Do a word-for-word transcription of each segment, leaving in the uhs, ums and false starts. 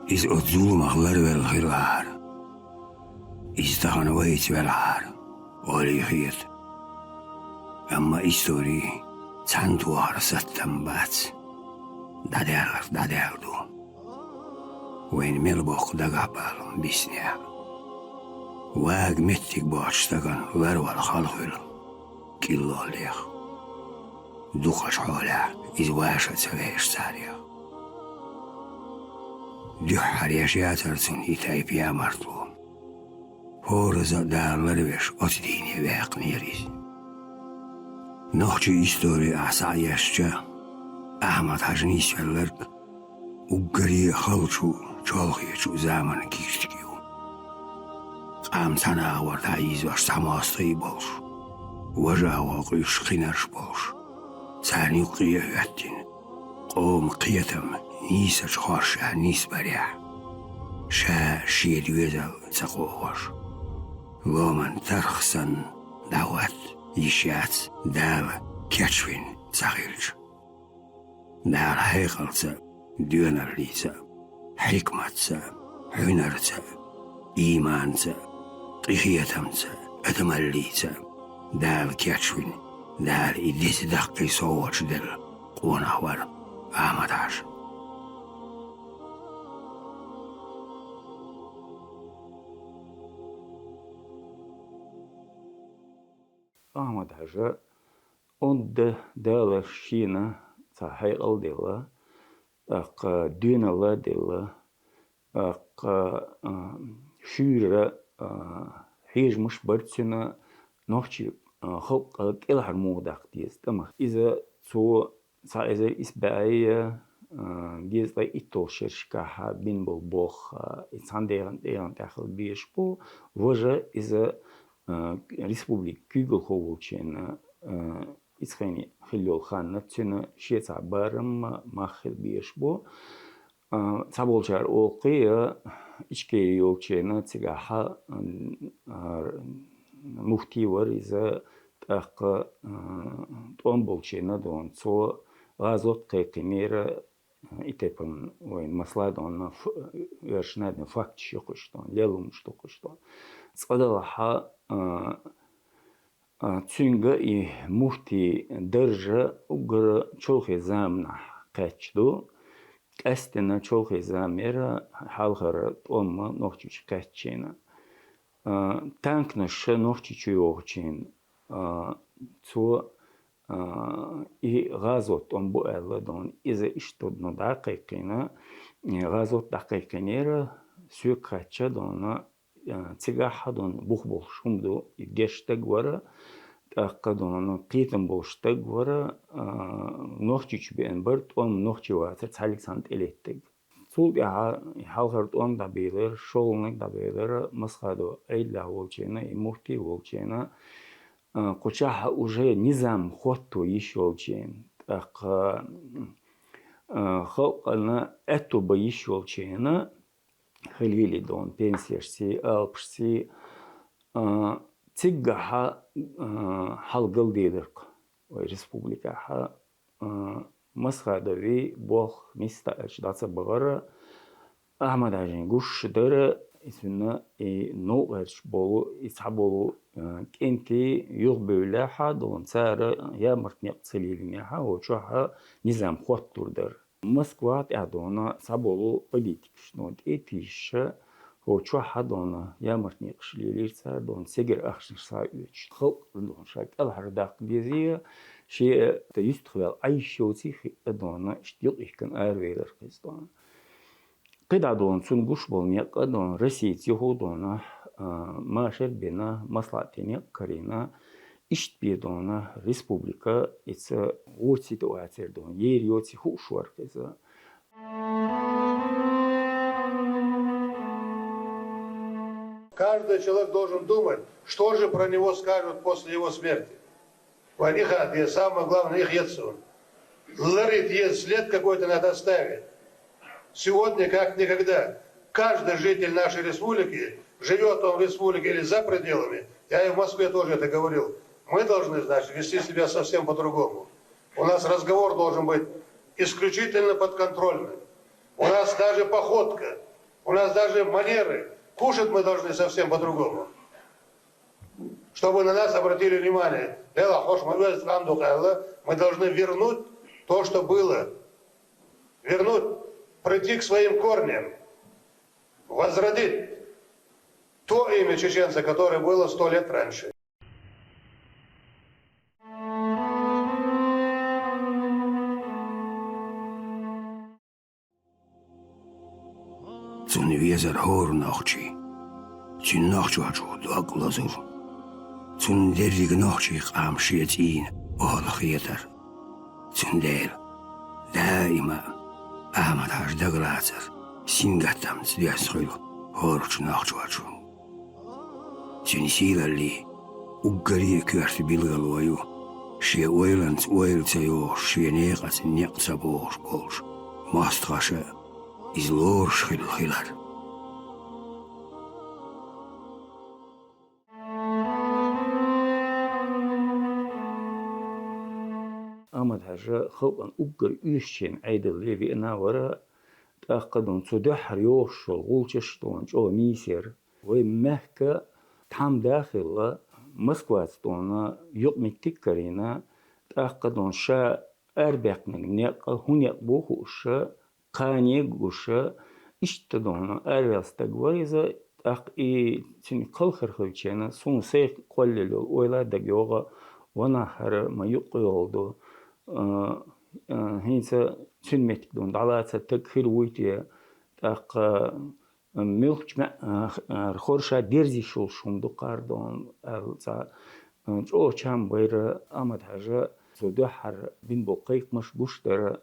Иза оцу зуламах ларвелла хилахьара. Иза тахана вайца велахьара, олий хета. Амма истори цхьана тохар саттам бац. ДӀадаьлларг дӀадаьлла ду. Вайна мел боккха дагахь балам биснехь. Вага меттиг боцучу стагана ларвала хала хуьлу кӀиллоллех. Дукхачу хьолехь иза ваша ца веш царех. Дуьххьара еш яцара цунна и тайпа ямартло. ХӀораза а Дала ларвеш оцу дийне ваьккхинера иза. Нохчийн истори ахь схьаэшча, Ахьмад-Хьажа нийсвелларг уггаре а халчу, чолхечу заманан кийчтиг ю. Къам цхьана агӀор дӀаийзош цхьа мостагӀий болуш, важа агӀо къуьйсуш кхинарш болуш, царна юккъе а хӀоьттина, къоман кхетам нийсачу хоршехь нисбарехь, ша шен доьзал ца кхоахош, ломан тарх санна дӀахӀотта йиш яц, Дала кечвина ца хилча. Дала хьекъалца, доьналлица, хьикматца, хьуьнарца, ийманца, къинхетамца, адамаллица Дала кечвина, Дала и деза даккхий совгӀаташ делла къонах вара Ахьмад-Хьажа. Ахьмад-Хьажа онда Дала шена цхьа хьекъал а делла, тӀаккха доьналла а делла, тӀаккха, а, шуьйра, а, хьежамаш а бара цуьнан нохчийн, а, халкъан кӀелхьара муха даккха деза тӀамах. Иза цо цхьа эзар исс бӀе, а, дезткъе итталгӀачу шерашкахь бина болу болх, а, и цхьана дегӀан тӀехь хила безаш бу. Важа иза, а, республикан куьйгалхо волчу хенахь, а, Ицхийна хилла йолу ханна цуьнан шен цхьа барам а, мах а хила безаш бу. А, цхьаболчара олу кхин а, Ичкери йолчу хенахь цигахь, а, муфтий вара иза, тӀаккха, а, тӀом болчу хенахь дона цо гӀазот кхайкхинера, и тайпана вайна масала дона ф-, оьрсийн нахана факташ ю кхуьш дона, лелламаш ду кхуьш дона. Цкъа делахь, а, А, цуьнга и муфтийн дарж уггар чолхе заманахь кхаьчна ду. Къаьсттина чолхе зама яра хьалхара тӀом Нохчийчу кхаьчча. А, танкаш Нохчийчу йогӀучу хенахь, а, цо, а, и гӀазот тӀом бу аьлла дона. Иза иштта дона дӀакхайкхийна, и гӀазот дӀакхайкхийнера, соьга хаьттича дона, а, цигахь дона бух болуш хӀума ду, и дешна стаг вара, тӀаккха дона кхетам болуш стаг вара, а, Нохчийчу беана бара, тӀом нохчи вацара цхьаьллиг цхьаьна тӀелеттиг. Цул тӀаьхьа и хьалхара тӀом дӀабийлира, шолгӀаниг дӀабийлира, Масхадов Ӏедалехь волчу хенахь, и муфтий волчу хенахь, а, кху чохь уже низам хӀотто йиш йолчу хенахь, тӀаккха, а, халкъана аьтто бан йиш йолчу хенахь, хилийла дона пенсешций, алапашций, а, циггахь, а, хьал галдийлира-кх вай республикехь, а, Масхадовн болх нийса аьлча дӀа ца бахара, Ахьмад-Хьаьжин гуш дара, и цуьнан и новкъарчу болу, и цхьаболу, а, кӀентий юхабевллехь а дона, цара ямарт некъ ца лелийнехь а, хӀокху чохь низам хӀоттор дара. Москвахь тӀаьхьа дона цхьаболу политикаш дона тӀе а тийшаш, хӀокху чохь дона ямарт некъаш лелийра цара дона, цигара ахчанаш схьаоьцуш. Халкъ дона ша кӀелхьардаккха дезий, шен юьстахваьлла Ӏайш йоций хиъна дона, иштта юкъ йихкина аравелира-кх иза дона. КхидӀа дона цунна гуш болу некъ а дона, Россица юха а дона, а, машар а бина, маслаӀатийн некъ а карийна, иштта бен дона республика, иза вон ситуацера дона, ер йоций хууш вара-кх иза. Каждый человек должен думать, что же про него скажут после его смерти. Вай, их ад, и самое главное, их еццун. Ларит ез след какой-то надо оставить. Сегодня, как никогда, каждый житель нашей республики, живет он в республике или за пределами, я и в Москве тоже это говорил, мы должны, значит, вести себя совсем по-другому. У нас разговор должен быть исключительно подконтрольным. У нас даже походка У нас даже манеры. Кушать мы должны совсем по-другому. Чтобы на нас обратили внимание. Лела, хош, мы вез там духалла, мы должны вернуть то, что было. Вернуть, прийти к своим корням. Возродить то имя чеченца, которое было сто лет раньше. Цунна везар хӀора нохчий. Цуьнан нохчочух дог лозур. Цунна дерриг нохчий къам шен цӀийнан охьалхетар. Цундела даима Ахьмад-Хьажа дагалацар сингаттамца доьзна хуьлу хӀорачу нохчочун. Цуьнан сийлаллин уггаре а коьрта билгало ю, шен ойланца ойла ца йохуш, шен некъаца некъ ца бохуш болчу мостагӀаша иза лоруш хилла хилар. Ахьмад-Хьажа халкъана уггар оьшучу Ӏедалле веана вара, тӀаккха дуьйна цу дуьххьара йогӀуш йолу гӀулчаш дуьйна чӀогӀа нийса яра. Вай мехкан тхьамда а хилла, Москваца дуьйна юкъаметтиг а карийна, тӀаккха дуьйна ша арабаьккхинарг некъ хӀун некъ бу хууш, кхане а гуш, иштта дуьйна араваьлла стаг вара иза, тӀаккха и цуьнан кхалхар хилча, суна сайх кхоллаелла йолу ойла а дагайогӀу, ванах хӀара ма юкъа йолу ду, а, а, хӀинца цуьнан меттиг дуьйна дӀалаца стаг хир вуй те, тӀаккха муьлххачу маьӀ-, а, а, хӀара ша дерзийш йолуш хӀума ду кхара дуьйна аьлла цхьа, а, чӀогӀа чам байра Ахьмад-Хьажа, цо дуьххьара бина болу кхайкхамаш гуш дара,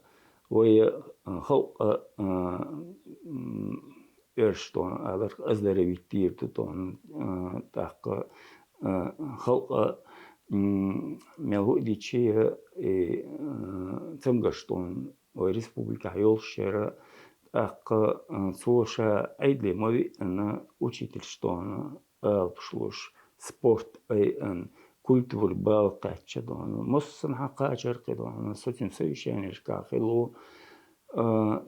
вай, а, халкъа, а, м, оьрсаша дуьйна аларх, оздоровить дийр ду дуьйна, а, тӀаккха, а, халкъа, м, мел хӀу а дичи, и, а, цамгарш дуьйна вай республикехь йолуш яра, тӀаккха, а, цо ша Ӏедале ма виъна учительш дуьйна алапаш луш, спорт айъан, культура бала кхаьчча дуьйна, массанхьа кхачар кхин дуьйна, со цуьнан совещанешкахь хилла ву, а,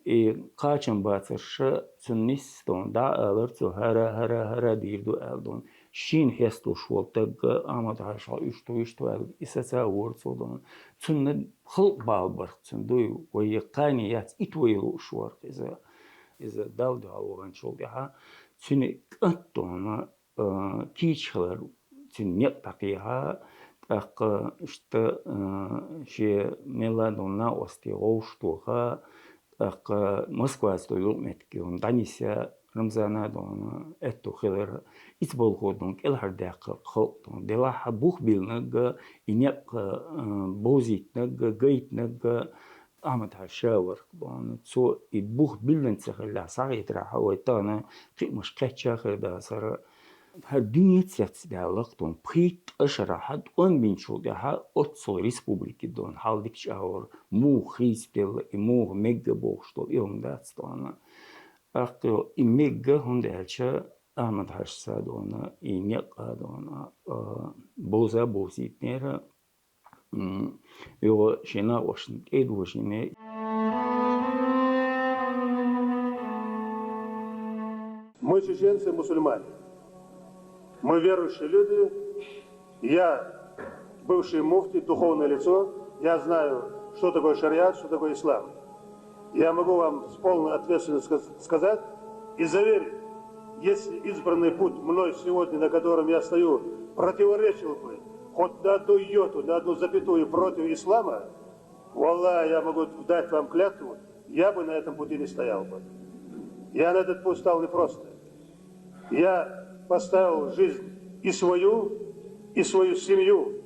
и кхачам бацарша цунна нисса дуьйна дӀа а алара цо, хӀара, хӀара, хӀара дийр ду аьлла дуьйна. Шена хьесталуш волу стаг Ахьмад-Хьажа, хьо иштта ву, иштта ву аьлла, и саца а вора цо дуьйна. Цунна халкъ бала барх цуьнан дуй, вай кхане яц, итт вай лууш варх иза. Иза Далла дуьхьал ваханчул тӀаьхьа цуьнан кӀант дуьйна, а, кийча хилар цуьнан некъ дӀакхехьа, тӀаккха иштта, а, шен мелла а дуьйна накъостий гӀовш тоха, тӀаккха Москваца ду юкъаметтиг дуьйна дӀанисъян Рамзана а дуьйна аьтту хилар. Иза болу хӀума дуьйна кӀелхьардаьккхира халкъ дуьйна. Делахь а бух биллинарг, и некъ, а, бовзийтинарг, гайтинарг Ахьмад-Хьажа ша вара дуьйна. Цо и бух биллина ца хиллехь, схьахетарехь, вай тахана кхиамаш кхечча а хир дацара. ХӀара дуьне цецдаьлла-кх дуьйна, пхийтта шарахь тӀом бинчул тӀаьхьа оццул республике дуьйна хьал дикачу агӀор муха хийцаделла и, муха мегга бохуш долу и хӀума дац дуьйна. ТӀаккха и мегга, хӀунда аьлча Ахьмад-Хьажас дуьйна и некъ а дуьйна, а, бовза а бовзийтинера, м, юха шен накъосташна тӀе а дожийна. Мы, чеченцы, мусульмане. Мы верующие люди. Я бывший муфти, духовное лицо. Я знаю, что такое шариат, что такое ислам. Я могу вам с полной ответственностью сказ- сказать и заверить, если избранный путь мной сегодня, на котором я стою, противоречил бы хоть на одну йоту, на одну запятую против ислама, валлахи, я могу дать вам клятву, я бы на этом пути не стоял бы. Я на этот путь стал непросто. Я поставил жизнь и свою, и свою семью,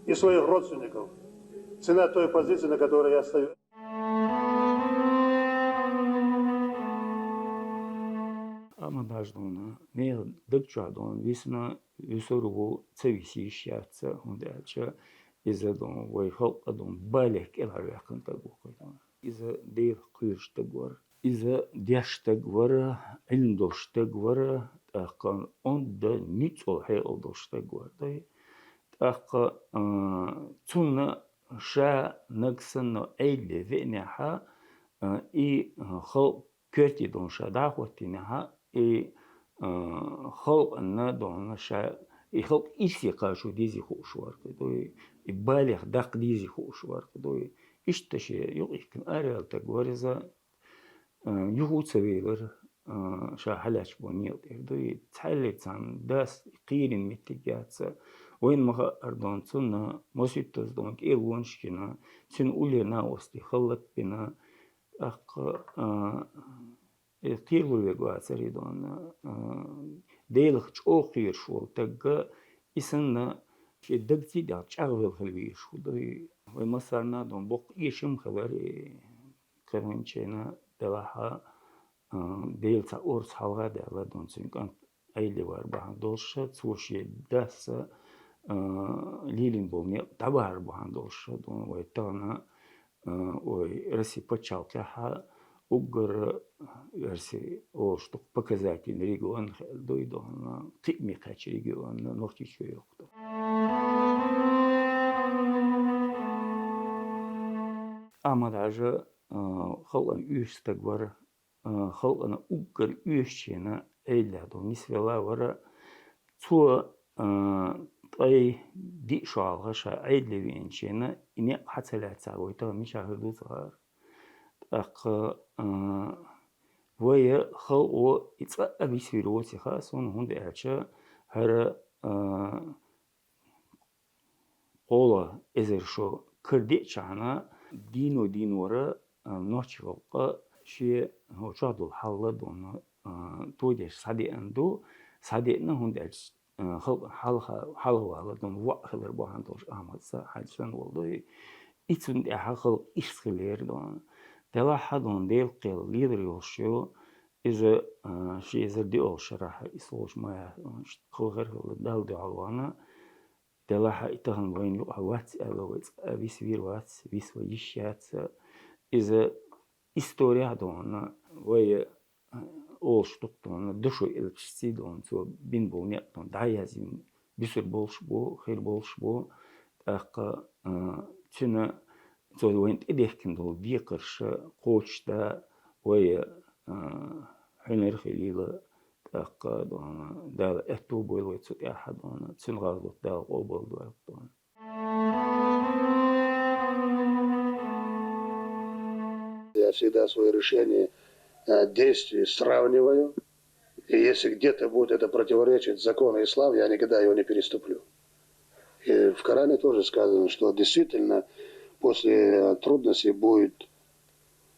и своих родственников. Цена той позиции, на которой я стою. Ахьмад-Хьажа дуьйна, нехан даг чохь дуьйна висина, вуьсур ву, ца виса йиш яц, хӀунда аьлча иза дуьйна вай халкъа дуьйна балех кӀелхьарваьккхина стаг ву-кх дуьйна. Иза Делах кхоьруш стаг вара. Иза дешна стаг вара, Ӏилма долуш стаг вара, тӀаккха онда нуьцкъала хьекъал долуш стаг вара, дай. ТӀаккха, а, цунна ша нагахь санна Ӏедале веанехь, а, и, а, халкъ коьрте дона ша дӀахӀоттийнехьа, и, а, халкъана дона ша, и халкъ ирсе кхачо дезе хууш вар-кх, дуй, и балех даккха дезе хууш вар-кх, дуй. Иштта ше юкъ ихкина араяьлла таг вар иза, а, юха а ца велар, а, ша хьалаьцача бо некъа тӀера, дуй. Цхьаьлларг царна дас кхийрина меттиг яц. Вайна ма хаъара дона цунна, масийттаза дона кӀелонаш кина, цуьнан уллера накъостий халлат бина, тӀаккха, а, э, кхералур верг вацар и дона, а, Делах чӀогӀа кхераш волу таг, и санна, шен дагций дегӀ чӀагӀвелла хила везаш хӀу ду. Вай массарна а дона боккха эшам хилар и кхерхинчийна, делахь а, а, Дела цхьа орца хьалха а даьлла дона цуьнан кӀант Ӏелле вар бахьана долуш, цо шен дас, а, лелийна болу некъ дӀабахьар бахьана долуш, дона вай тахана, а, вай Росси пачхьалкхехь уггар, Росси олуш ду-кх, показательный регион хилла ду и дона, кхиаме кхаьчна регион Нохчийчоь ю-кх. Ахьмад-Хьаьжа, а, халкъана оьшуш стаг вара, а, халкъана уггар оьшучу хенахь Ӏеллехь долу нисвелла вара. Цо, а, ткъе диъ шо хьалха ша Ӏелле веанчу хенахь и некъ хьа ца лаьцахь, вай тахана мичахь хир ду ца хаьара. ТӀаккха, а, вай халкъо и цкъа а висвийр воций хаьа суна, хӀунда аьлча хӀара, а, кхоалгӀа эзар шо карадеъчхьана, дийно-дийнора, а, нохчийн халкъа шен хӀокху чохь долу хьал а дона, а, тодеш схьадеана ду, схьадеана, хӀунда аьлча, а, халкъана хьалха-, хьалхавала дона воӀ хилар бахьана долуш Ахьмад-Хьаьжа санна волу ду и. И цунна тӀаьхьа халкъ ирс хилира дона. Делахь а дона Делан кхел лелар йолуш ю, иза, а, ши эзар диъалгӀа шарахь и схьаволуш ма яц, а, хала хир хилла Далла дуьхьал вахана, делахь а и тахана вайна юкъахь вац аьлла, вай цкъа а висвийр вац, висван йиш яц. Иза история а дона, вай, а, олуш ду-кх дона, дошо элпашций дона, цо бина болу некъ дона дӀаяздина, буьсур болуш бу, хир болуш бу. ТӀаккха, а, цуьнан цо вайна тӀедехкина долу декхарш кхочушдан вай, а, хьуьнар хилийла, тӀаккха, дона, Дала аьтту бойла вай цу тӀехь а, дона, цуьнан гӀазот Дала къобалдойла, дона. Я всегда свои решения, э, действий сравниваю. И если где-то будет это противоречить закону ислама, я никогда его не переступлю. И в Коране тоже сказано, что действительно после трудностей будет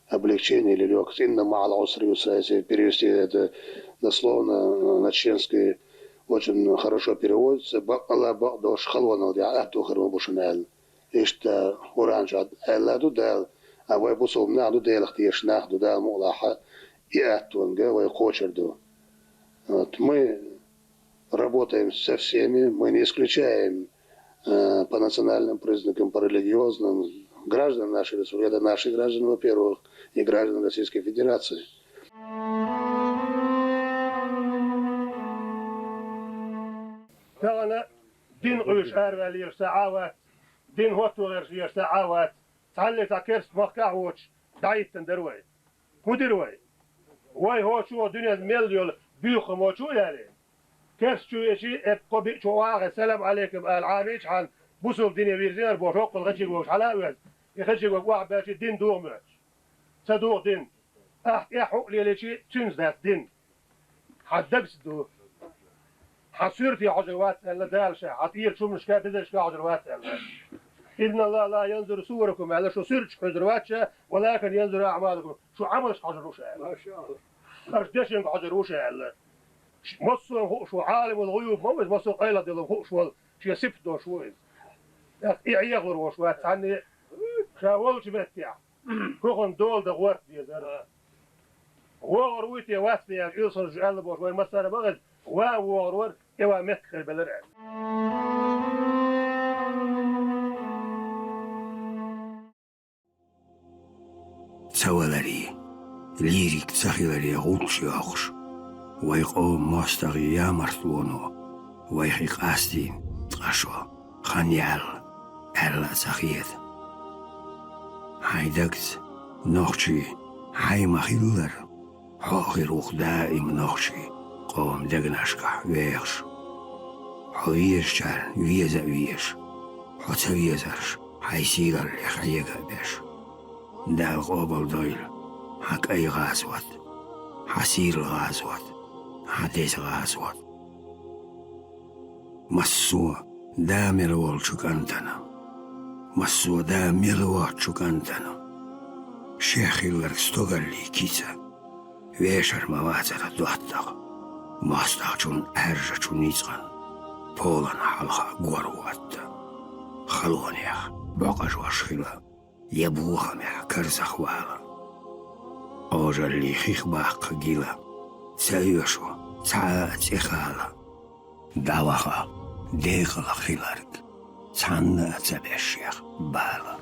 облегчение или лёгкость. «Инна ма'аль усри юсра», если перевести это дословно, э, на чеченский, очень хорошо переводится. Бакъ-, Аллах бакъдолуш халонал дехьа атта хир ма бу шуна аьлла. Иштта Къуръан чохь аьлла ду Дала, а вай бусалба нах ду, Делах тешаш нах ду, Дала мукъалахь и аттонга вай кхочур ду. Вот, мы работаем со всеми, мы не исключаем, э, по национальным признакам, по религиозным, граждан нашей республики, это наши граждане, во-первых, и граждане Российской Федерации. Тахана дин къуьйсуш араваьлла лелаш цхьа а вац, дин хӀотто гӀерташ лелаш цхьа а вац. Цхьанне цхьа керста махкахь а воцуш, дӀахӀиттина дара вай. ХӀун дира вай? Вай хӀокху дуьненна мел йолу буьйхамо чу а яле, керста чу веачий, эппа кхо биъ чу вахе, салам алейкум ала Ӏамийчхьана, бусалба дине вирзинарг бохуш, хӀоккхул хечиг вогуш хьала а веза. И хечиг вогу охьабаьлчий дин дугӀу моьттуш. Ца дугӀу дин. Ахь тӀехь хӀуъа лелийчий, цуьнца дац дин. Хьан дагца ду. Хьан суьрте хьожур вац аьлла Дала ша, хьан тӀера чумнашка, дезаршка хьожур вац аьлла. «Инна Аллаха ла янзуру суворакум», аьлла, шу суьрташка хьуьзур вац ша, «валакин янзуру аъмалакум», шу Ӏамалшка хьожур ву ша аьлла. Аша дешнашка хьожур ву ша аьлла. Массо а хууш ву, Ӏалимул гӀуюб ма ву иза, массо а къайладалар хууш волу, шен сипат долуш ву иза. ТӀаккха и Ӏехалур волуш вац цхьанне а, ша волчу меттехь. Кхунна дола дан гӀорта дезара. ВогӀур вуй те, вац те аьлла, уьлсанаш аьлла бохуш, вайн массара а бахаза, ван вогӀур вара, и ван меттахъхӀара белара аьлла. Ца валаре, лирик ца хиларе гӀулч йоккхуш, вай къоман мостагӀий ямартло, вайх къастийна ткъа шо хан яьлла аьлла а ца хета. Хьайн дагца, нохчий, хьайн ма-хиллара, Хьо а хир ву-кх даим нохчий къоман дегнашкахь вехаш. Хьо везачарна веза а везаш, хьо ца везарш хьайн сийлалле хьега а беш. Дала къобалдойла хьан кӀай гӀазот, хьан сийрла гӀазот, хьан деза гӀазот. Массо а да мел волчу кӀантана, массо а да мел воцучу кӀантана шех хилларг стогаллий кица, вешар ма вацара доттагӀа, мостагӀчун Ӏаьржачу ницкъан полан хьалха гор хӀотта, халонех бӀокъажош хила, я бохамехь карзахвала. Ӏожаллий хих баккха гила, ца оьшу цхьа а цӀе хала. ДӀаваха декъала хилларг, цхьанна а ца беш шех бала.